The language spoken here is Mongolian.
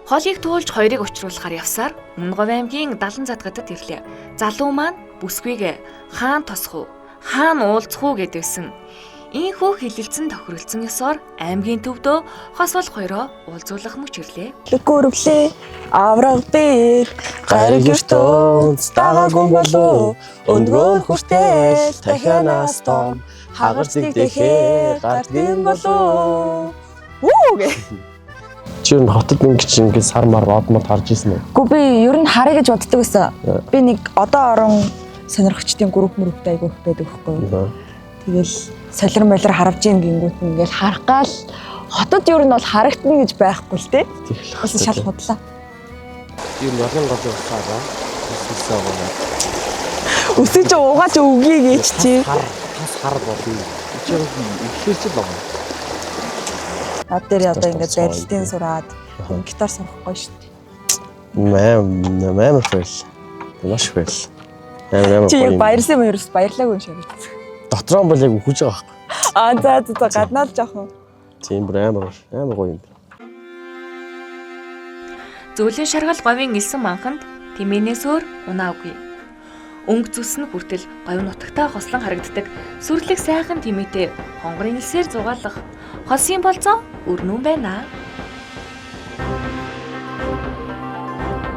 Холыг туулж хоёрыг учруулахаар явсаар Өмнөговь аймгийн Далан задгадад ирлээ. Залуу маань бүсгүйг хаан тосох уу, хаан уулзах уу гэдээсэн. Ийхүү хилэлцэн тохиролцсон ёсоор аймгийн төвдөө хос бол хоёроо уулзуулах мөч ирлээ. Лүгүрвлээ авраг бэр Гариг ертөнц дагаагүй болов, өндгөөр хүртэл дахианаас том хагарцыг дэхээ гардгийн болов. Үү гэ. Чи энэ хотод ингэж ингэ сар мар од мод харж ирсэн үү? Гү, би ер нь харъя гэж боддог байсан. Би нэг одоо орон сонирхчдын групп мөрөвтэй айгүйх байдаг байхгүй юу? Тэгэл солир молир харавж ийн гингүүт нь ингээл харах гал хотод ер нь бол харагдана гэж байхгүй л те. Тэглэх. Бас шал худлаа. Ер нь олон гол усаараа өсөлсөө байгаа. Өсөж угааж өгье гэж чи. Хар тас хар болно. Чи яг ихлээр ч л байгаа. Над дээр одоо ингээд Гитар барилтын сураад гитар сурахгүй шүү дээ. Мам амар фэл. Маш фэл. Амар амар. Чи яг гоё юм. баярлсан юм ерөөс баярлаагүй юм шиг харагдсан. Дотроо бол яг үхэж байгаа байхгүй. Аа, за, гаднаа л жоохон. Тийм, бүр амар амар гоё юм. Зөөлөн шаргал говийн элсэн манханд тэмээнээс өөр унаагүй. Өнгө зүс нь хүртэл говь нутагтаа хослон харагддаг сүрлэг сайхан тэмээтэй хонгорын элсээр зугаалах хосын болзоо өрнүүн байна.